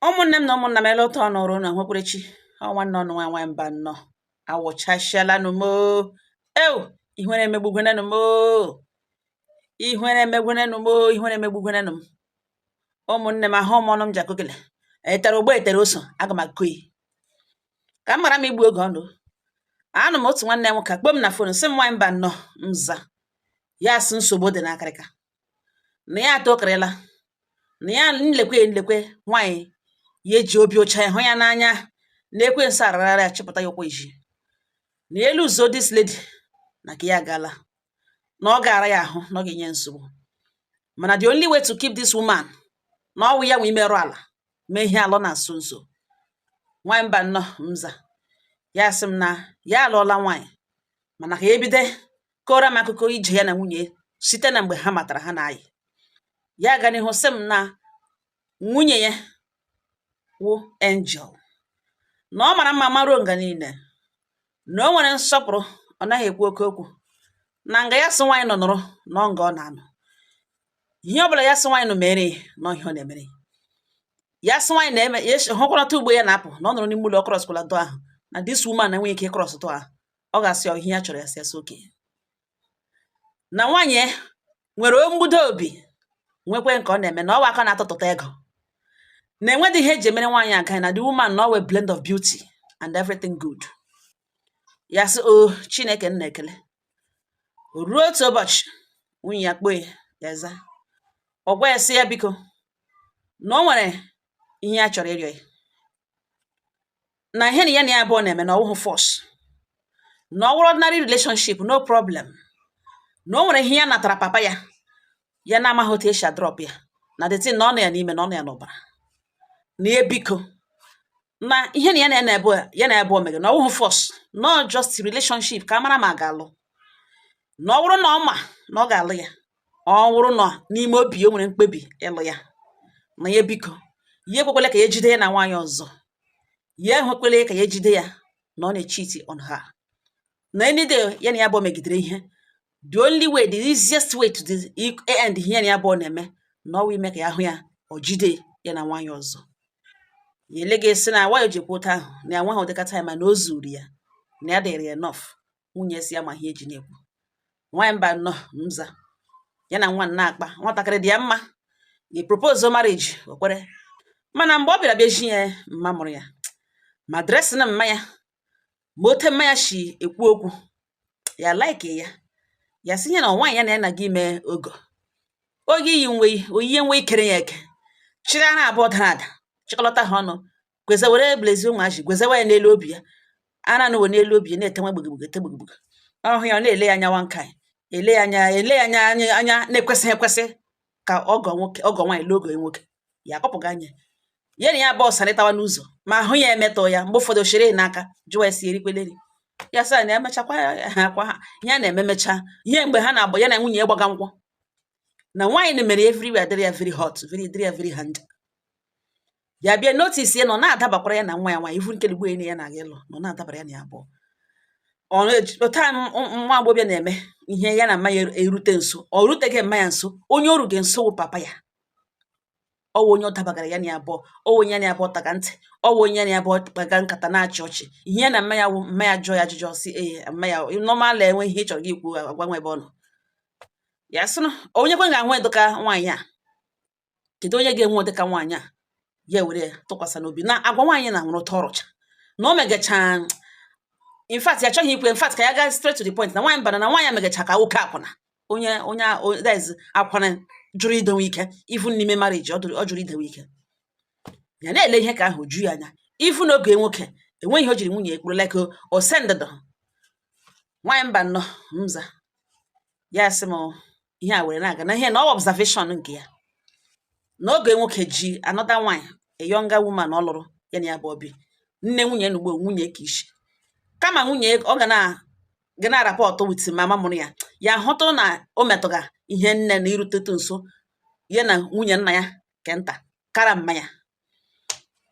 Ụmụnne m na ụmụnna m, ele ụtọ nụrụ na nwekwerechi ọ nwanne ọnụ nwa nwa mba nnọọ awụchasịalanụ m ew. Ihere emegbugwenenụ m, ihere emegwenenụ m, ihere emegbugwenenụ m. Ụmụnne m, ahụ m ọnụ m ji akụkele etere ụgbọ etere ose, aga m akụ yi ka m mara m igbu oge ọnụ. Anụ m otu nwanne m nwoke kpọọ m na phone, sị m, "Nwaanyị mba nnọọ." Nza ya sị nsogbu dị n'akịrịka na ya atọkarịla na ya nlekwe nlekwe nwaanyị ya eji obi ụcha ya hụ ya n'anya na ekwensu ararara ya chịpụta ya ụkwụ iji na elu ụzọ. This lady na ka ya agaala na ọ ga-ara ya ahụ na ọ ga-enye nsogbu, mana the only way to keep this woman na ọwụ ya nwe imerụ ala mee ihe alọ na nso nso. Nwaanyị mba nnọọ, mza ya sị m na ya alụọla nwaanyị, mana ka ya ebido kọrọ m akụkọ ije ya na nwunye site na mgbe ha matara ha na-ayị. Ya ga n'ihu sị m na nwunye ya wụ angel, na ọ mara mma maruo nga niile, na o nwere nsọpụrụ, ọ naghị ekwu oke okwu, na nga ya sị nwaanyị nọ nọrọ na ọ nga ọ na-anọ, ihe ọbụla ya sị nwaanyị nọ mere na ihe ọ na-emere ya, sị nwaanyị na-eme ya hụkwarata ugbo ya na-apụ na ọ nọrọ n'ime ụlọ crosskwala door ahụ, na this woman enweghị ike cross door ahụ, ọ ga-asị ọ ihe ya chọrọ, ya sị asị oke na nwaanyị nwere mgbudo obi, nwekwe nke ọ na-eme na ọwa aka na-atụtụta ego, na enwedị ihe eji emere nwaanyị aga, na the woman na ọwa blend of beauty and everything good. Ya sị o Chineke nna ekele. O ruo otu ụbọchị, nwunye ya kpoo ya, ya za, ọ gwa ya sị ya biko, na o nwere ihe ya chọrọ ịrịọ ya, na ihe na ya na ya abụọ na-eme na ọwụhụ force, na ọ wụrụ ordinary relationship, no problem, na o nwere ihe ya natara papa ya, ya na-amaghị otu esi adrop ya, na the thing na ọ nọ ya n'ime, na ọ nọ ya n'ọbara, na ya biko, na ihe na ya na ya na-ebu ya na ebe o mere na ọ wụghị force, no, just relationship, ka a mara ma a ga-alụ, na ọ bụrụ na ọ ma na ọ ga-alụ ya, ọ bụrụ na n'ime obi o nwere mkpebi ịlụ ya, na ya biko, ya ekwekwele ka ya jide ya na nwaanyị ọzọ, ya ehwekwele ka ya jide ya na ọ na-echeat on her, na any day ya na ya bụ megidere ihe, the only way, the easiest way to the end ihe ya na ya bụ na-eme na ọ wụ ime ka ya hụ ya ọ jide ya na nwaanyị ọzọ. Ya ele ga-esi na nwaanyị ji ekwu otu ahụ na ya nweghị ụdịka time na o zuru ya, na ya dịrị ya enough. Nwunye si ya ma ihe eji na-ekwu. Nwaanyị mba nnọọ, nza ya na nwa na-akpa nwatakịrị dị ya mma, ya propose marriage, o kwere. Mana mgbe ọ bịara bịa ji ya mma mụrụ ya, ma dressing mma ya, ma ote mma ya shi ekwu okwu, ya like ya. Ya sị ihe na nwaanyị ya na ya na-aga ime ogo oge iyi nwe oyiye nwe ikere ya eke chịghara abụọ dara ada, chịkọlọta ha ọnụ, gweze were blezi ụmụazị gwezewa ya n'elu obi ya, ara na n'elu obi ya na-ete nwa gbugbugbu ete gbugbugbu ọhụ ya, ọ na-ele ya anya nwanka, ele ya anya, ele ya anya anya anya na-ekwesịghị ekwesị ka ọgọ nwoke, ọgọ nwaanyị lee ogo nwoke ya akọpụga anya ya na ya abụọ sarịtawa n'ụzọ, ma ahụ ya emetọ ya. Mgbe ụfọdụ o chere n'aka jụwa ya si erikwele ya, sị na emechakwa ha akwa ha ihe a na-eme mecha ihe mgbe ha na-agba ya na nwunye ya gbaga nkwụ, na nwaanyị na mere everywhere dịrị ya very hot, very dịrị ya very handy. Ya bịa notice ya na ọ na-adabakwara ya na nwa ya nwaanyị ifu nke ligbo ya na-aga ịlụ, na ọ na-adabara ya na ya abụọ. Ọ taa nwa agbọbịa na-eme ihe ya na mma ya erute nso, ọ ruteghị mma ya nso. Onye o rughị nso wụ papa ya, ọ wụ onye ọ dabagara ya na ya abụọ, ọ wụ onye ya na ya abụọ taga ntị, ọ wụ onye ya na ya abụọ kpaga nkata na-achị ọchị. Ihe ya na mma ya wụ mma ya jụọ ya ajụjụ, ọ sị ee. Mma ya normal enwe ihe ị chọrọ gị ikwu, agwa nwa ebe ọ nọ. Ya sị na onye kwe ga-ahụ edoka nwaanyị a, kedu onye ga-enwe ụdịka nwaanyị a? Ya were ya tụkwasị n'obi na agwa nwaanyị na nwere ụtọ ọrụcha na o megacha. In fact, ya achọghị ikwe. In fact, ka ya gaa straight to the point, na nwaanyị bara na nwaanyị megacha ka oke akwụna, onye that is akwụna jụrụ idenwe ike even n'ime marriage, ọ jụrụ idenwe ike. Ya na-ele ihe ka ahụ ju ya anya, even n'oge nwoke enweghị ihe o jiri nwunye ekpuru like o sendịdọ. Nwaanyị mba nnọọ, mza ya sị m ihe a were na-aga na ihe na ọ observation nke ya n'oge nwoke ji another nwaanyị, a younger woman ọ lụrụ ya na ya bụ obi nne nwunye na ugbo nwunye ka ishi kama nwunye ọ ga na rapport with mama mụrụ ya. Ya hụtụ na o metụga ihe nne na irutetu nso ya na nwunye nna ya ke nta kara mmanya.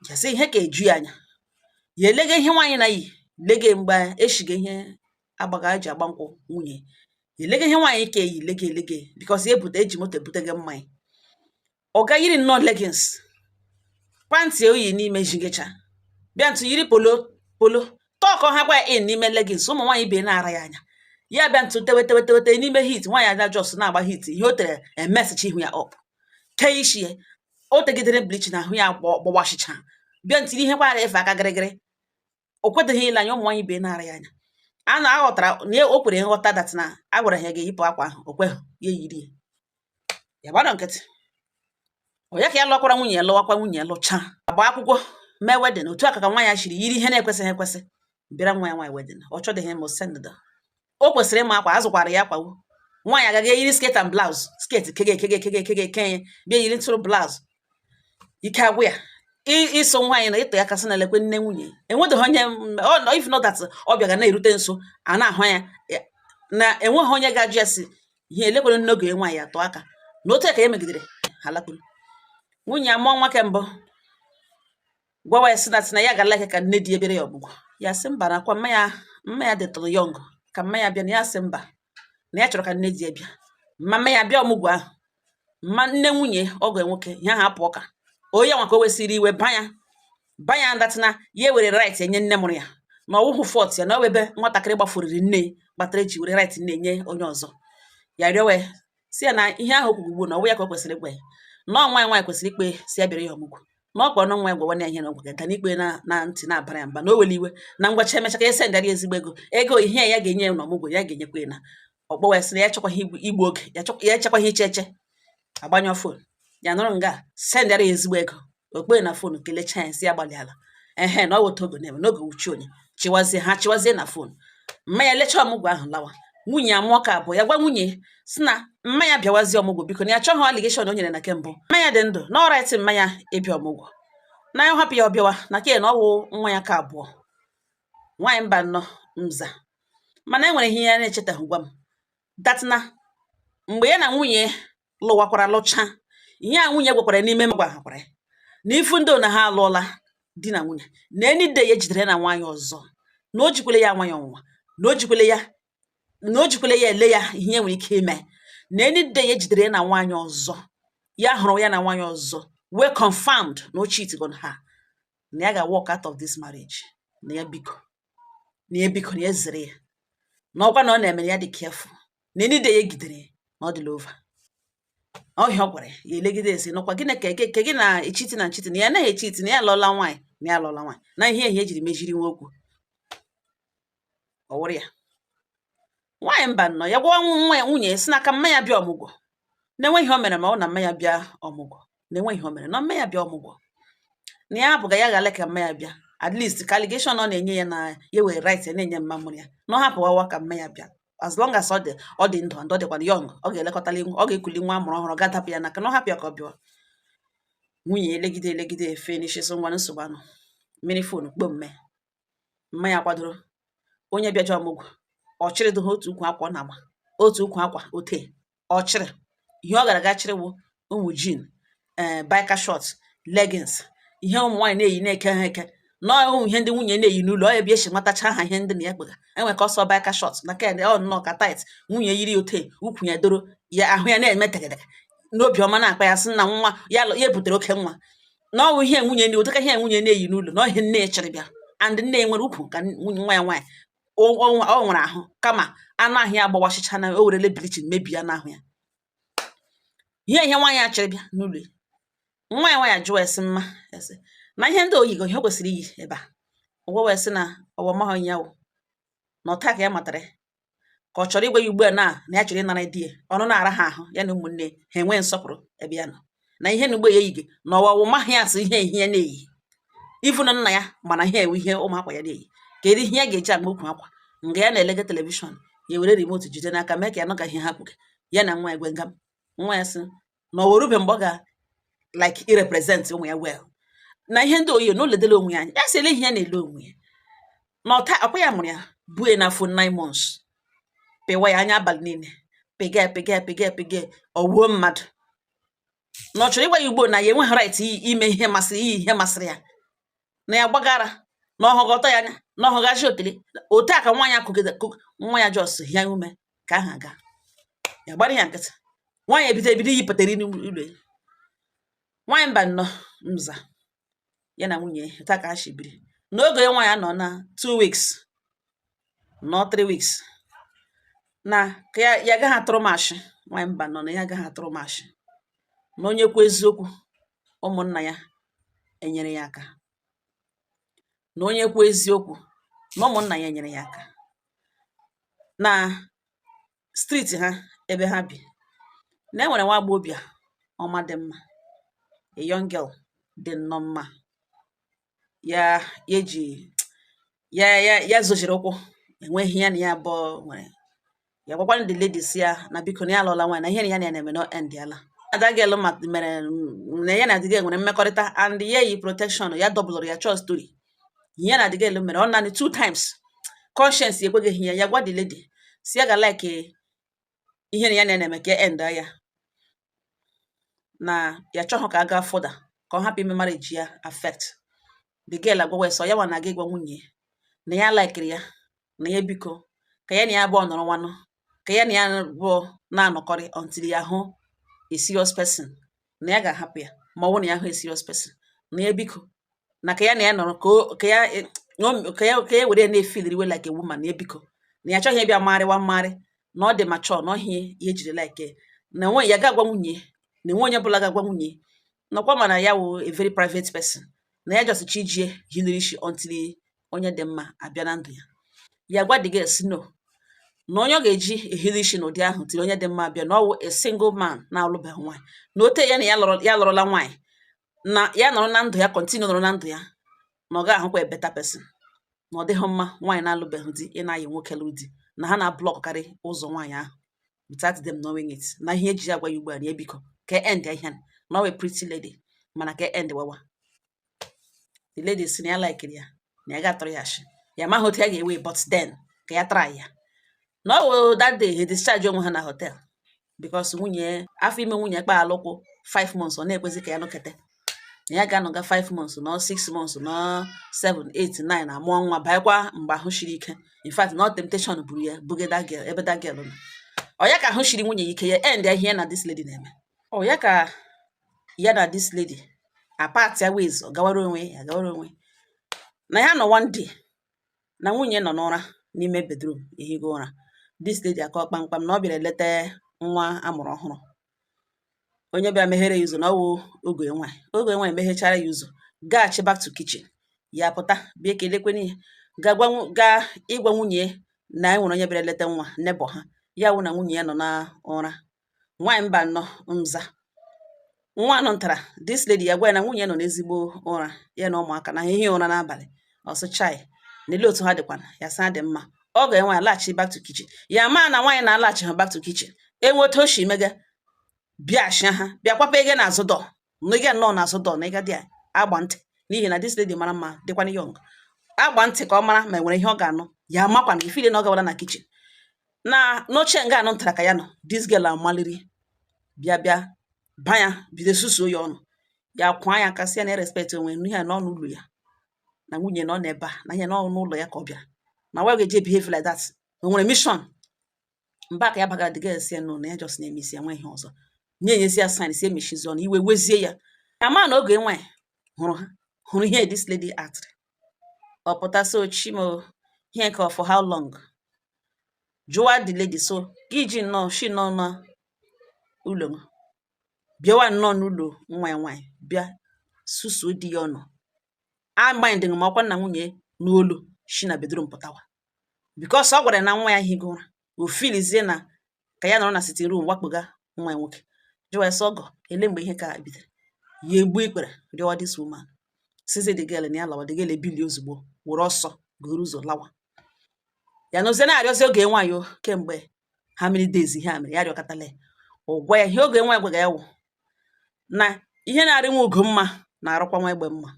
Ya sị ihe ka eju ya anya, ya elege ihe nwaanyị na yi lege mgbe eshiga ihe agbaga eji agba nkwụ nwunye ya, elege ihe nwaanyị ka eyi lege elege because ya ebute eji moto ebutege mmanya, ọ ga yiri nnọọ leggings. Pant oyi n'ime jigecha, bịa ntụ yiri polo polo tọkọ ha kwa in n'ime leggings. Ụmụ nwaanyị ibe na-ara ya anya. Ya bịa ntụ tewe tewe tewe tewe n'ime heat. Nwaanyị ada just na-agba heat, ihe o tere emesicha ihu ya up, kee isi ya, o tegidere bleach na ahụ ya gbawashicha, bịa ntiri ihe kwara efe aka gịrịgịrị. O kwedoghị ile anya. Ụmụ nwaanyị ibe na-ara ya anya. A na-aghọtara na o kwere nghọta that na a gwara ya ga-eyipụ akwa ahụ, o kweghị. Ya eyiri ya, ya gbara nkịtị. Ọ ya ka ya lụọkwara nwunye ya, lụwakwa nwunye ya, lụchaa, agba akwụkwọ, mee wedding. Otu aka ka nwa ya chiri yiri ihe na-ekwesịghị ekwesị bịara nwa ya nwaanyị wedding. Ọ chọdịghị ma send. O kwesịrị ịma akwa azụkwara ya akwawo. Nwaanyị agaghị eyiri skirt and blouse, skirt kege kege kege kege kege, bịa yiri ntụrụ blouse. Ike agwụ ya ịso nwaanyị na ịtụ ya kasị na lekwe nne nwunye enwedoghị onye ọ if not that ọ bịaga na-erute nso a na-ahụ ya na enweghị onye ga-ajụ ya si ihe elekwere nne oge nwaanyị atụ aka na otu ka ya megidere ha lakpuru. Nwunye ya mụọ nwa kembụ, gwawa ya sị na ya ga-like ka nne di ya bịara ya ọmụgwọ. Ya sị mba, nakwa mma ya, mma ya dịtụrụ young ka mma ya bịa. Na ya sị mba, na ya chọrọ ka nne di ya bịa. Mma ya bịa ọmụgwọ ahụ, mma nne nwunye ọgọ nwoke ya ha apụ ọka onye nwa ka o wesịrị iwe banya banya ndatịna ya were right enye nne mụrụ ya, na ọwụhụ fault ya, na ọ ebe nwatakịrị gbafuriri nne kpatara eji were right nne nye onye ọzọ. Ya rịọwa ya si ya na ihe ahụ kwuru ugbu na ọwụ ya ka o kwesịrị ịgwa ya, na ọ nwaanyị nwaanyị kwesịrị ikpe si ya bịara ya ọmụgwọ, na ọ kpọrọ nwa ya gwawa ya ihe na ọgwụ ga n'ikpe na ntị na-abara ya mba, na o wele iwe na ngwacha emecha ka ya sendara ya ezigbo ego ihe ya ga-enye ya n'ọmụgwọ, ya ga-enyekwa ya. Na ọkpọwa ya sị na ya achọkwaghị igbu oge ya, ya echekwaghị iche eche, agbanyụ phone. Ya nụrụ nga sendara ya ezigbo ego, okpe na phone, kelechaa ya, si ya gbalịala ehe, na ọ weta ogo na-eme n'oge wuchi onye chịwazie ha chịwazie na phone. Mma ya lechaa ọmụgwọ ahụ lawa. Nwunye ya mụọ ka abụọ. Ya gwa nwunye si na mma ya bịawazie ọmụgwọ, biko, na ya achọghị allegation o nyere na kembụ. Mma ya dị ndụ na ọ right mma ya ịbịa ọmụgwọ, na ya hapụ ya ọbịawa na ke na ọ wụ nwa ya ka abụọ. Nwaanyị mba nnọọ nza, mana e nwere ihe ya na-echetaghị gwa m that na mgbe ya na nwunye lụwakwara lụcha, ihe a nwunye gwakwara n'ime m gwakwara ya na ifu ndị na ha alụọla di na nwunye, na any day ya ejidere ya na nwaanyị ọzọ, na o jikwele ya nwaanyị ọnwụnwa, na o jikwele ya, na o jikwele ya ele ya ihe nwere ike ime, na any day ya ejidere ya na nwaanyị ọzọ, ya hụrụ ya na nwaanyị ọzọ, wee confirmed na o cheat on her, na ya ga-walk out of this marriage, na ya biko, na ya biko, na ya zere ya, na ọkwa na ọ na-eme ya dị careful, na any day ya egidere ya na ọ dịla over. Ọhịa ọ gwara ya, ya elegide esi nọkwa gịnị ka ke gị na echiti na nchiti, na ya anaghị echiti, na ya alụọla nwaanyị, na ya alụọla nwaanyị, na ihe ihe ejiri mejiri nwa okwu ọ wụrụ ya. Nwaanyị mba nnọọ, ya gwa nwa ya nwunye si n'aka mma ya bịa ọmụgwọ, na-enweghị ihe o mere, ma ọ na mma ya bịa ọmụgwọ, na-enweghị ihe o mere na mma ya bịa ọmụgwọ, na ya hapụga ya ga-ale ka mma ya bịa, at least ka allegation ọ na-enye ya na ya were right ya na-enye mma mụrụ ya, na ọ hapụwawa ka mma ya bịa, as long as ọ dị ndụ and ọ dịkwana young, ọ ga-elekọtali, ọ ga-ekuli nwa amụrụ ọhụrụ, ga-adapụ ya n'aka, na ọ hapụ ya ka ọ bịa. Nwunye elegide elegide efe n'isi sị ngwa, nsogbu anụ mmiri phone kpoo mme mma ya kwadoro onye bịaja ọmụgwọ. Ọ chịrị ha otu ukwu akwa, ọ na-agba otu ukwu akwa ote ọ chịrị ihe ọ gara ga chịrị wụ ụmụ jean, ee, biker short, leggings, ihe ụmụ nwaanyị na-eyi na-eke ha eke, na ụmụ ihe ndị nwunye na-eyi n'ụlọ ọ ebe esi nwatacha ha ihe ndị na ya kpega enwe ka ọsọ biker short na ke ọ nnọọ ka tight. Nwunye yiri ote ukwu ya doro ya ahụ, ya na-eme tegedege n'obi ọma, na-akpa ya sị na nwa ya ya butere oke nwa, na ọ bụ ihe nwunye na ụdịka ihe nwunye na-eyi n'ụlọ, na ọ ihe nne ya chịrị bịa. And nne ya nwere ukwu ka nwunye nwa ya nwaanyị, o nwere ahụ, kama anụ ahụ ya agbawasịcha na o werele bleaching mebie anụ ahụ ya. Ihe nwaanyị a chịrị bịa n'ụlọ ya, nwa ya nwaanyị ajụwa ya sị mma ya sị na ihe ndị oyigo ihe o kwesịrị iyi ebe a. Ụgwọ wee sị na ọwa maghị ya wụ na ọta ka ya matara ya, ka ọ chọrọ ịgwa ya ugbu a na ya chọrọ ịnara di ya ọnụ na-ara ha ahụ, ya na ụmụnne ha enwee nsọpụrụ ebe ya nọ, na ihe na ugbo ya eyige na ọwa wụ maghị ya asị ihe ihe ya na-eyi ifu na nna ya, mana ihe ewu ihe ụmụ akwa ya na-eyi, kedu ihe ya ga-eji agba ukwu akwa nga ya na-elege television, ya were remote jide n'aka mee ka ya nọga ihe ha kwuge ya na nwa ya gwe nga. Nwa ya sị na ọ werube mgbe ọ ga like irepresent ụmụ ya well na ihe ndị oyi na o ledela onwe ya anya, ya sị ele ihe ya na-ele onwe ya na ọta ọkwa ya mụrụ ya bue n'afọ 9 months, pịwa ya anya abalị niile, pịga ya, pịga ya, pịga ya, pịga ya, ọ wuo mmadụ, na ọ chọrọ ịgwa ya ugbo na ya enweghị right ime ihe masịrị iyi ihe masịrị ya, na ya gbagara na ọhụgọtọ ya anya na ọhụgachi otele otu a ka nwa ya kụgide nwa ya just hịa ume ka ahụ aga ya gbara ya nkịtị. Nwaanyị ebido ebido yipụtara n'ụlọ ya. Nwaanyị mba nnọọ nza. Ya na nwunye taa ka ha si biri. N'oge nwaanyị anọ na 2 weeks, nọ 3 weeks, na ka ya ya agaghị atụrụ m ashị. Nwaanyị mba nọ na ya agaghị atụrụ m ashị, na onye kwu eziokwu, ụmụnna ya enyere ya aka, na onye kwu eziokwu, na ụmụnna ya enyere ya aka. Na street ha ebe ha bi, na e nwere nwa agbọghọbịa ọma dị mma, a young girl dị nnọọ mma. Ya ya eji ya ya ya zochiri ụkwụ, enweghị ya na ya abụọ nwere. Ya gwakwanụ the lady si ya na biko, na ya alụọla nwaanyị, na ihe na ya na ya na-eme no end yala. Ada girl ma mere na ya na the girl nwere mmekọrịta and ya yi protection, ya dọbụlụrụ ya chọọ story. Ihe na the girl mere ọ naanị two times, conscience ekweghị ya. Ya gwa the lady si ya ga like ihe na ya na ya na-eme ka end ya, na ya chọghị ka a gaa further, ka ọ hapụ ime marriage ya affect. The girl agwawa sọ ya nwa na-aga ịgwa nwunye na ya likeri ya, na ya biko ka ya na ya abụọ nọrọ nwanụ, ka ya na ya abụọ na-anọkọrị until ya hụ a serious person, na ya ga-ahapụ ya ma ọ bụrụ na ya hụ a serious person, na ya biko na ka ya na ya nọrọ, ka o ka ya ka ya ka ya were na-efeeliri like a woman, na ya biko, na ya achọghị ịbịa marịwa mmarị, na ọ dị mature, na ọhịa ya ejiri like na enwe ya ga-agwa nwunye, na enwe onye ọbụla ga-agwa nwunye nọkwa, mana ya wụ a very private person, na ya just chi ijie hiliri isi until onye dị mma abịa na ndụ ya. Ya gwa the girl si no, na onye ọ ga-eji ehili isi n'ụdị ahụ tiri onye dị mma abịa, na ọ wụ a single man na-alụbeghị nwaanyị, na ote ya na ya lụrụ, ya lụrụla nwaanyị, na ya nọrọ na ndụ ya, continue nọrọ na ndụ ya, na ọ ga-ahụkwa a better person, na ọ dịghị mma nwaanyị na-alụbeghị di ị na-ayị nwoke lụrụ di, na ha na-ablọkkarị ụzọ nwaanyị ahụ without them knowing it. Na ihe eji agwa ya ugbu a, na ya biko ka end ya ihe, na ọ wụ pretty lady, mana ka end wawa. The lady si na ya likeri ya, na ya ga-atụrụ ya ashị, ya amaghị otu ya ga-ewe, but then ka ya try ya. Na ọ wụ that day he discharge onwe ha na hotel, because nwunye afọ ime nwunye kpa alụkwụ 5 months, ọ na-ekwezi ka ya nọkete, na ya ga-anọga 5 months, nọ 6 months, nọ 7, 8, 9, amụọ nwa banyekwa mgbe ahụ shiri ike. In fact, na temptation buru ya buge that girl ebe that girl nọ. Ọ ya ka ahụ shiri nwunye ya ike, ya end ya ihe ya na this lady na-eme. Ọ ya ka ya na this lady apart ya ways, ọ gawara onwe ya, gawara onwe. Na ya nọ one day, na nwunye nọ n'ụra n'ime bedroom ehigo ụra, this lady akọ kpamkpam na ọ bịara eleta nwa amụrụ ọhụrụ. Onye bịara meghere ya ụzọ na ọwụ oge nwaanyị, oge nwaanyị meghechara ya ụzọ, gaghachi back to kitchen. Ya pụta bịa kelekweni ya, ga gwa gaa ịgwa nwunye na e nwere onye bịara eleta nwa neighbor ha. Ya wụ na nwunye ya nọ na ụra. Nwaanyị mba nọ nza nwa nọ ntara this lady, ya gwa ya na nwunye nọ n'ezigbo ụra, ya na ụmụaka na ha ehi ụra n'abalị. Ọsị chai, na ele otu ha dịkwana. Ya sị ha dị mma. Ọ ga nwaanyị laghachi back to kitchen, ya ma na nwaanyị na-alaghachi ha back to kitchen, enwe otu o si mega bịa ha bịa kwapa ege n'azụ dọ, na ịga nnọọ n'azụ dọ, na ịga dị agba ntị, n'ihi na this lady mara mma, dịkwana young, agba ntị ka ọ mara ma e nwere ihe ọ ga-anụ. Ya amakwa na ifile na ọ gawala na kitchen na n'oche nga anụ ntara ka ya nọ. This girl amaliri bịa bịa banya bido susuo ya ọnụ, ya kwa ya aka, sị ya na respect onwe n'ihe a nọ n'ụlọ ya, na nwunye nọ n'ebe a, na ihe nọ n'ụlọ ya ka ọ bịara, na why ga-eji behave like that, o nwere mission mba ka ya bagara. The girl si ya no, na ya just na-eme isi ya nwe ihe ọzọ, nye enyezi ya sign si emechizi ọnụ, iwe wezie ya. Ama na oge nwaanyị hụrụ ha, hụrụ ihe this lady acted, ọ pụta so chimo ihe ka for how long, jụwa the lady, so gị ji nnọọ shi nnọọ na ụlọ m bịawa nnọọ n'ụlọ nwa ya nwaanyị bịa susuo di ya ọnụ, aminding ma ọkwa na nwunye n'olu shi na bedroom pụtawa, because ọ gwara ya na nwa ya higo ụra, o feelizie na ka ya nọrọ na sitting room wakpoga nwa ya nwoke. Jụwa ya sị ọgọ ele mgbe ihe ka bidoro, ya egbu ikpere rịọwa this woman, sizi the girl na ya lawa. The girl ebili ozugbo were ọsọ goro ụzọ lawa. Ya nọzie na-arịọzi oge nwaanyị o kemgbe how many days ihe a mere, ya arịọkatala ya, ọ gwa ya ihe oge nwaanyị gwaga ya wụ na ihe na-arị nwa ugo mma na-arụkwa nwa egbe mma,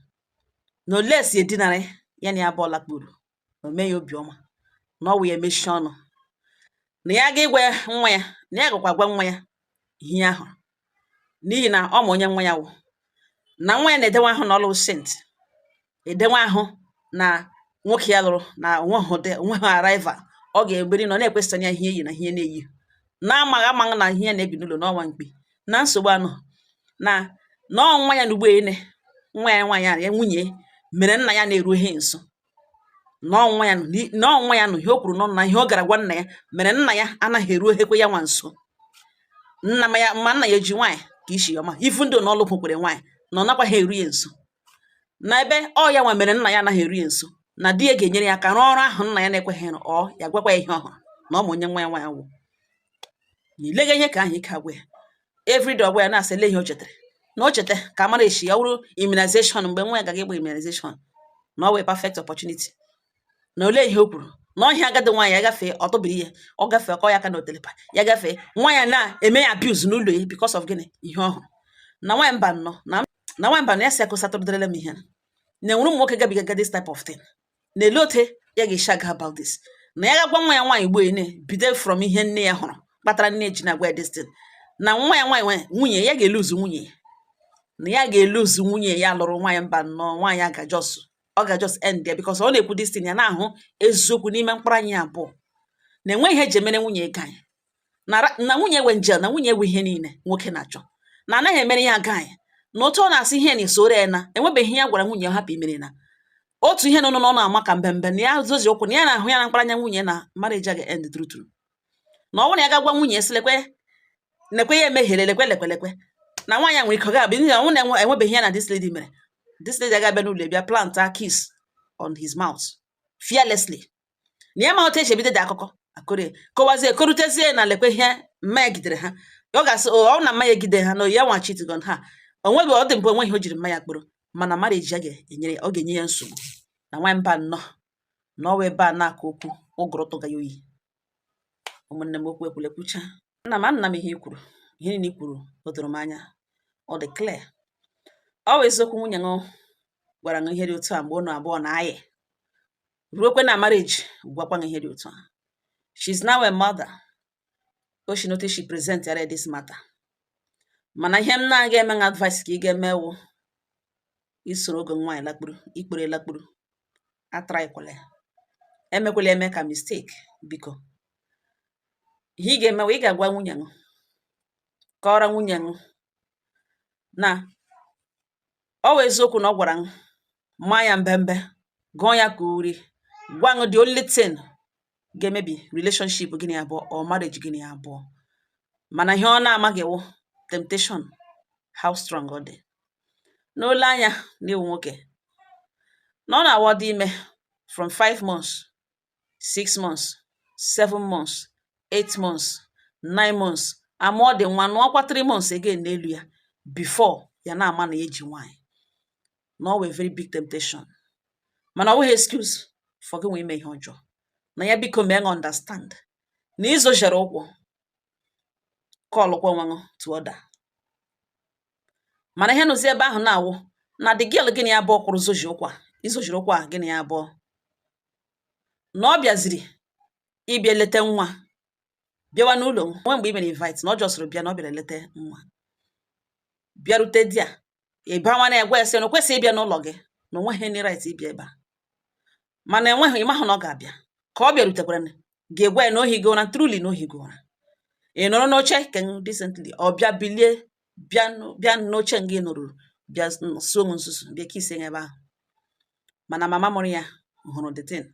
na ole si edinara ya na ya abụọ lakpuru, o mee ya obiọma, na ọ wụ ya emechie ọnụ, na ya ga ịgwa nwa ya, na ya gakwa gwa nwa ya ihe ahụ, n'ihi na ọ ma onye nwa ya wụ, na nwa ya na-edewe ahụ na ọlụ saint, edewe ahụ na nwoke ya lụrụ na onweghị onweghị arrival ọ ga-eberi na ọ na-ekwesị ya ihe eyi na ihe na-eyi, na-amaghị amaghị na ihe ya na-ebi n'ụlọ n'ọnwa mkpi na nsogbu anọ, na na ọ nwa ya na ugbo ene. Nwa ya nwaanyị a, ya nwunye mere nna ya na-erughị nso na ọnwa ya, na ọnwa ya nụ ihe o kwuru n'ọnụ na ihe ọ gara gwa nna ya mere nna ya anaghị eru ehekwe ya nwa nso. Nna ma ya ma nna ya eji nwaanyị ka isi ya ọma ifu ndị na ọlụ kwukwere nwaanyị na ọ nakwaghị eru ya nso na ebe ọ ya nwa mere nna ya anaghị eru ya nso, na di ya ga-enyere ya aka rụọ ọrụ ahụ nna ya na-ekweghị ịrụ. Ọ ya gwakwa ya ihe ọhụrụ na ọ ma onye nwa ya nwaanyị wụ na ilega ihe ka ahụ ike agwa ya. Everyday ọgwa ya na-asị ele ihe o chetara na o cheta ka amara echi ya wụrụ immunization, mgbe nwa ya gaga ịgba immunization, na ọ wee perfect opportunity na olee ihe o kwuru na ọhịa agadi nwaanyị ya gafee, ọ tụbiri ihe ọ gafee kọ ya aka na otelepa ya gafee, nwa ya na-eme ya abuse n'ụlọ ya because of gịnị? Ihe ọhụrụ na nwaanyị mba nnọọ na nwaanyị mba na ya si akụsatụrụdịrịla m ihe na enwere ụmụ nwoke gabiga this type of thing, na ele ote ya ga-esi aga about this, na ya ga-agwa nwa ya nwaanyị ugbo ene bido from ihe nne ya hụrụ kpatara nne ji na-agwa ya this thing, na nwa ya nwaanyị nwunye ya ga-eluzu nwunye ya, na ya ga-eluzu nwunye ya lụrụ. Nwaanyị mba nnọọ, nwaanyị a ga-just ọ ga-just end ya because ọ na-ekwu this thing, ya na-ahụ eziokwu n'ime mkpụrụ anya ya abụọ na enweghị ihe eji emere nwunye ego anyị na nwunye enwe nje, na nwunye enwe ihe niile nwoke na-achọ, na anaghị emere ya aga anyị, na otu ọ na-asị ihe na isoro ya na enwebeghị ihe ya gwara nwunye ya hapụ imere, na otu ihe nọ n'ọnụ ama ka mbembe na ya zozi ụkwụ na ya na-ahụ ya na mkpụrụ anya nwunye na marriage a ga-end true true, na ọ bụrụ na ya ga-agwa nwunye sị lekwe lekwe ya emehiere, lekwe lekwe lekwe, na nwaanyị a nwere ike ọ ga-abịa n'ihi na ọ na enwebeghị ya na this lady mere, this lady aga-abịa n'ụlọ bịa plant a kiss on his mouth fearlessly, na ya ma otu esi ebido dị akụkọ akụrie kọwazie korutezie na lekwe ihe mma ya gidere ha, ọ ga-asị o ọ na mma ya egide ha na ya nwa cheat on ha. O nweghị ọ dị mbụ, onweghị o jiri mma ya kpụrụ, mana marriage ya ga-enyere ọ ga-enye ya nsogbu. Na nwa mba nnọọ na ọwa ebe a na-akọ okwu ụgụrụ tụga ya oyi. Ụmụnne m, okwu ekwule kwucha nna m, anna m, ihe i kwuru, ihe niile i kwuru o doro m anya, ọ dị clear. Ọ wụ eziokwu, nwunye ṅụ gwara ṅụ ihe dị otu a mgbe ụnụ abụọ na-ayị ruokwe na marriage, gwakwa ṅụ ihe dị otu a. She's now a mother, o shi note she present yara this matter, mana ihe m na-aga eme ṅ advice ka ị ga-eme wụ isoro oge nwaanyị lakpuru ikpere lakpuru atraikwala ya, emekwala eme ka mistake. Biko, ihe ị ga-eme wụ ị ga-agwa nwunye ṅụ, kọọrọ nwunye ṅụ na ọ wụ eziokwu na ọ gwara ṅụ maa ya mbembe, gụọ ya ka uri, gwa ṅụ the only thing ga-emebi relationship gị na ya abụọ or marriage gị na ya abụọ, mana ihe ọ na-amaghị wụ temptation, how strong ọ dị n'ole anya na ịwụ nwoke na ọ na-awọ dị ime from 5 months, 6 months, 7 months, 8 months, 9 months, amụọ dị nwa nụọkwa 3 months again n'elu ya before ya na-ama na ya eji nwaanyị, na ọ wụ a very big temptation, mana ọ wụghị excuse for gị nwe ime ihe ọjọọ. Na ya biko mee understand na izochere ụkwụ kọlụkwa onwe ṅụ to order, mana ihe nụzi ebe ahụ na-awụ na the girl gị na ya abụọ kwụrụ zoji ụkwụ a izojiri ụkwụ a gị na ya abụọ, na ọ bịaziri ịbịa lete nwa bịawa n'ụlọ nwe mgbe i mere invite, na ọ jọsịrị bịa, na ọ bịara lete nwa, bịarute di a ịba nwa na-egwa ya sị na o kwesịghị ịbịa n'ụlọ gị, na o nweghị any right ịbịa ebe a, mana enweghị ịmahụ na ọ ga-abịa ka ọ bịarutekwara ga-egwa ya na ohi gị ụra, truly na ohi gị ụra, ị nọrọ n'oche ke decently, ọ bịa bilie bịa bịa n'oche nga ị nọrọ, bịa suo m nsusu, bịa kisie ebe ahụ, mana mama mụrụ ya hụrụ the thing,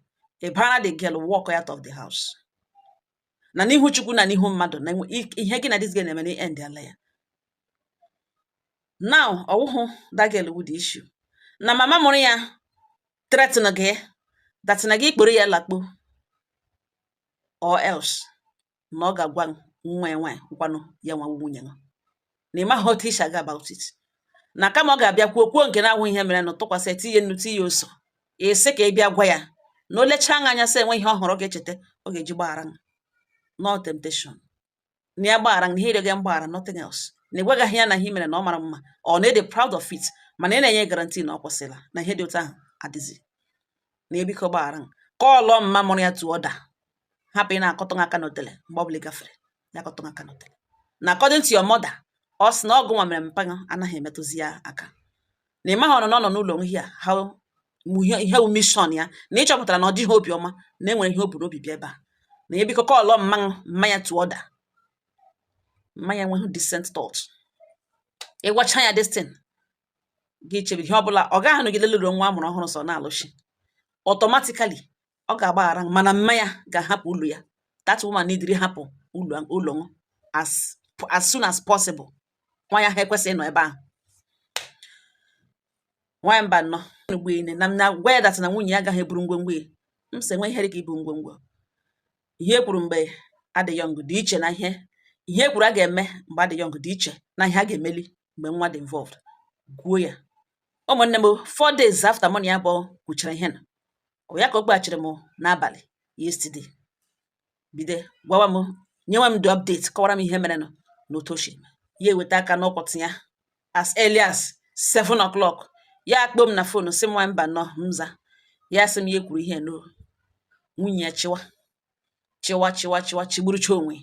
ị bara the girl walk out of the house, na n'ihu Chukwu na n'ihu mmadụ na ihe gị na this girl na-eme na end ala ya now. Ọwụhụ that girl wu the issue, na mama mụrụ ya threaten gị that na gị kporo ya lakpo or else na ọ ga-agwa nwa ya nwaanyị nkwanụ ya nwa nwunye ya, na ị maghị otu isi aga about it, na kama ọ ga-abịa kwuo kwuo nke na-ahụ ihe mere na tụkwasị tinye nnu tinye ose, ị sị ka ị bịa gwa ya na o lechaa anya anya sị enwe ihe ọhụrụ ọ ga-echeta ọ ga-eji gbaghara no temptation, na ya gbaghara na ihe ịrịọ gị mgbaghara, nothing else, na ịgwagaghị ya na ihe mere na ọ mara mma, ọ na ịdị proud of it, mana ị na-enye guarantee na ọ kwụsịla na ihe dị otu ahụ adịzi, na ebiko gbaghara kọlọ mma mụrụ ya to order, hapụ ị na-akọtọ aka n'otele mgbe ọbụla ị gafere ya akọtọ aka n'otele, na according to your mother, ọ sị na ọgụ nwa mere mpa anaghị emetụzi ya aka, na ị maghị ọnụ na ọ nọ n'ụlọ ihe a how ihe wu mission ya, na ị chọpụtara na ọ dịghị obiọma, na enwere ihe o bu n'obi bịa ebe a, na ya biko kọlọ mma mma ya to order. Mma ya enweghị decent thought ịgwacha ya this thing. Gị chebiri ihe ọbụla, ọ gaghị anọgide lụrụ nwa amụrụ ọhụrụ sọ na-alụshi. Automatically ọ ga-agbaghara, mana mma ya ga-ahapụ ụlọ ya. That woman need hapụ ụlọ ụlọ as soon as possible. Nwa ya ha ekwesịghị ịnọ ebe ahụ. Nwaanyị mba nnọọ ugbo na m na gwa ya that na nwunye ya agaghị eburu ngwongwo ya. M sị enwe ihe dị ka ibu ngwongwo. Ihe e kwuru mgbe adị young dị iche na ihe e kwuru a ga-eme mgbe adị young dị iche na ihe a ga-emeli mgbe nwa dị involved. Gwuo ya, ụmụnne m. 4 days after mụ na ya abụọ kwuchara ihe na ọ ya ka o kpeghachiri m n'abalị yesterday, bido gwawa m, nyewe m the update, kọwara m ihe merenụ na otu o si ya eweta aka n'ụkwụtụ ya. As early as 7 o'clock ya akpọ m na phone, sị m, nwa mba nọ mza. Ya sị m ya ekwuru ihe no nwunye ya chịwa chịwa chịwa chịwa chigburucha onwe,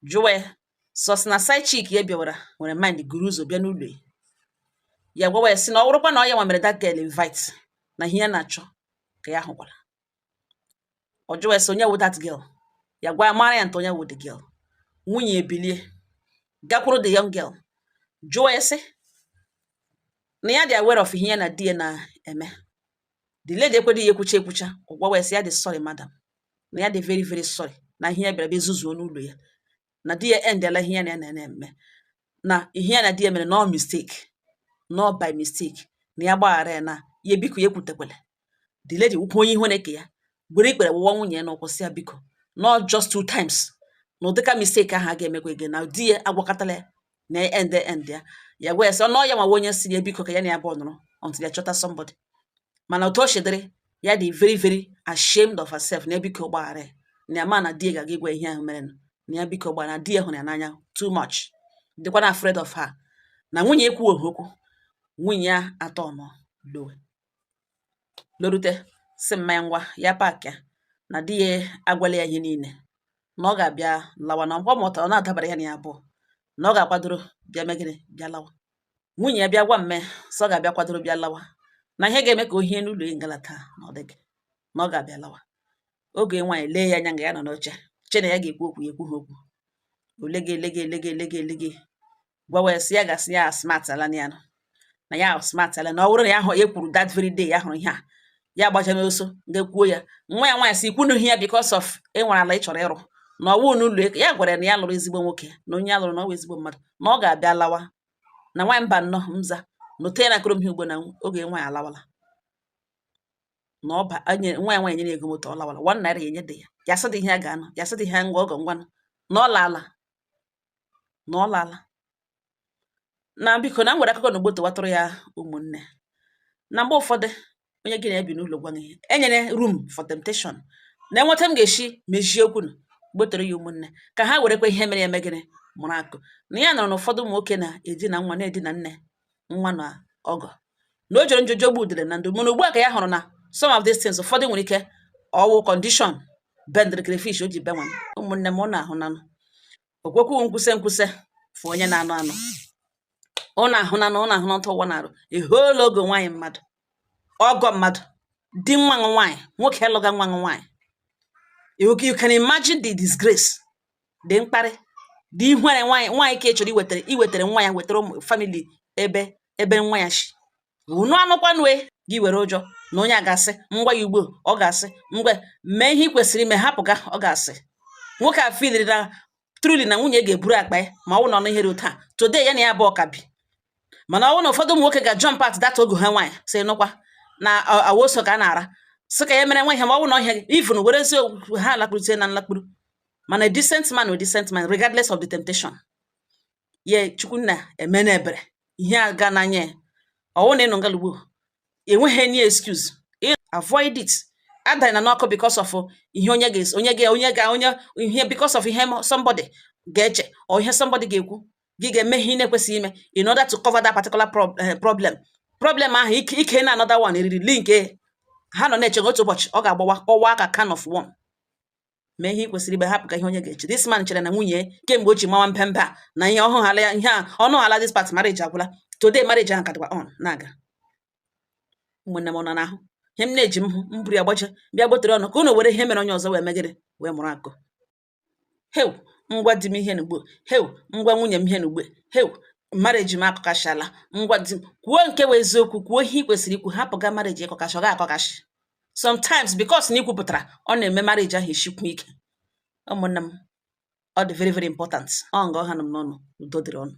jụwa ya sọsị na side chick ya bịawara nwere mind guru ụzọ bịa n'ụlọ ya. Ya gwawa ya sị na ọ bụrụkwa na ọ ya nwa mere that girl invite, na ihe ya na-achọ ka ya hụkwara. Ọ jụwa ya sị onye wụ that girl. Ya gwa ya, mara ya nta onye wụ the girl. Nwunye ebilie gakwuru the young girl, jụọ ya sị na ya dị aware of ihe ya na di ya na-eme. The lady ekweghị ya ekwucha ekwucha. Ọ gwawa ya sị ya dị sorry, madam, na ya dị very very sorry na ihe ya bịara bịa zuzuo n'ụlọ ya, na di ya endela ihe ya na ya na-eme, na ihe ya na di ya mere no mistake, no by mistake, na ya gbaghara ya, na ya biko ya ekwutekwele. The lady wụkwa onye ihu na-eke ya gwere ikpere wụwa nwunye ya n'ụkwụ, sị ya biko, not just two times, na ụdịka mistake ahụ a ga-emekwa again, na di ya agwakọtala ya na end ya. Ya gwa ya sị ọ ya nwa onye si ya biko ka ya na ya bụ nọrọ until ya chọta somebody, mana otu o shidịrị ya dị very very ashamed of herself, na ya biko gbaghara ya, na ya ma na di ya ga-aga ịgwa ihe ahụ mere, na ya biko gbaghara, na di ya hụrụ ya n'anya too much, dịkwa na afraid of her. Na nwunye ekwughị okwu, nwunye ya atọ nọ lowe lorute, sị mmanya ngwa ya pack ya, na di ya agwala ya ihe niile, na ọ ga-abịa lawa, na mgbe ọ mụtara ọ na-adabara ya na ya abụọ, na ọ ga-akwadoro bịa megịnị bịa lawa. Nwunye ya bịa gwa mme sọ ọ ga-abịa kwadoro bịa lawa, na ihe ga-eme ka o hie n'ụlọ ya ngala taa, na ọ dịghị na ọ ga-abịa lawa. Oge nwaanyị lee ya anya nga ya nọ n'oche che na ya ga-ekwu okwu, ya ekwughị okwu. Olege elege elege elege elege, gwawa ya sị ya gasị ya smart ala na ya nọ na ya smart ala, na ọ bụrụ na ya hụ ya kwuru that very day ya hụrụ ihe a, ya gbaja n'oso ga kwuo ya. Nwa ya nwaanyị sị ikwunu ihe ya because of enwere ala ị chọrọ ịrụ na ọwụ n'ụlọ. Ya gwara ya na ya lụrụ ezigbo nwoke, na onye ya lụrụ na ọ wụ ezigbo mmadụ, na ọ ga-abịa lawa. Na nwaanyị mba nnọọ mza na ote ya na akụrụ m ihe ugbo na oge nwaanyị alawala, na ọ ba nwa ya nwaanyị nyere ego moto, ọ lawala ₦1 ya enye dị ya. Ya sị dị ihe ya ga-anọ, ya sị dị ihe ngwa ọgọ ngwanụ, na ọ laala, na ọ laala. Na biko na m nwere akụkọ na ugbo tụwatụrụ ya. Ụmụnne, na mgbe ụfọdụ onye gị na-ebi n'ụlọ gwa gị ihe enyere room for temptation na enweta m ga-esi mejie okwu nụ gbotere ya. Ụmụnne, ka ha werekwa ihe mere ya eme gịnị mụrụ akụ na ya nọrọ na ụfọdụ ụmụ nwoke na-edina nwa, na-edina nne nwa na ọgọ, na o jere njojo gbu udele na ndụ. Mana ugbu a ka ya hụrụ na some of these things ụfọdụ nwere ike ọwụ condition bendịrị crayfish o ji benwa. Ụmụnne m, ọ na-ahụ nanụ okwekwu nkwuse nkwuse fụ onye na-anụ anụ, ọ na-ahụ nanụ, ọ na-ahụ n'ọtụ ụwa na-arụ ehuola oge nwaanyị mmadụ, ọgọ mmadụ, di nwa nwaanyị, nwoke lụga nwa nwaanyị. You can imagine the disgrace, the mkparị, the ihere nwaanyị nwaanyị ka ị chọrọ iwetere nwa ya, wetara ụmụ family ebe nwa ya shi unu anụkwanụ gị were ụjọ na onye a ga-asị ngwa ya ugbo, ọ ga-asị ngwa mee ihe ị kwesịrị ime, hapụ ga. Ọ ga-asị nwoke a feeliri na truly na nwunye ga-eburu akpa ya ma ọ bụ na ọ n'ihere taa today ya na ya bụ ọka bi. Mana ọ bụrụ na ụfọdụ ụmụ nwoke ga-jump at that oge ha nwaanyị sị nụkwa na awoso ka a na-ara sị ka ya mere nwa ihe, ma ọ bụ na ọhịa even werezi ha lakpuruzie na nlakpuru. Mana a decent man with decent man, regardless of the temptation, ye Chukwunna eme na ebere ihe aga n'anya ya. Ọwụ na ịnọ ngalugbo enweghị any excuse, avoid it. Adana n'ọkụ because of ihe onye ga onye ga onye ga onye ihe, because of ihe somebody ga-eche or ihe somebody ga-ekwu, gị ga-eme ihe ị na-ekwesịghị ime in order to cover that particular problem ahụ. Ike ike na another one eriri link ha nọ na-eche otu ụbọchị ọ ga-agbawa kọwaa ka can of worm. Mee ihe ị kwesịrị ime, hapụ ka ihe onye ga-eche. This man chere na nwunye kemgbe o ji mawa mpempe a na ihe ọhụụ hala ya, ihe a ọnụ ala, this part marriage agwụla. Today marriage ahụ ka dịkwa on na-aga. Ụmụnne m, nọ n'ahụ ihe m na-eji m hụ m buru ya gbaje bịa gbotere ọnụ ka unu were ihe mere onye ọzọ wee megịrị wee mụrụ akụ. Hew, ngwa di m ihe n'ugbo, hew, ngwa nwunye m ihe n'ugbo, hew. Marriage m akọkashala. Ngwa di m, kwuo nke wụ eziokwu, kwuo ihe ị kwesịrị ikwu. Hapụ ga marriage ịkọkashi, ọ ga-akọkashi sometimes because na ikwupụtara, ọ na-eme marriage ahụ eshikwu ike. Ụmụnne m, ọ dị very very important. Ọ nga ọha nọ m n'ọnụ. Udo dịrị ọnụ.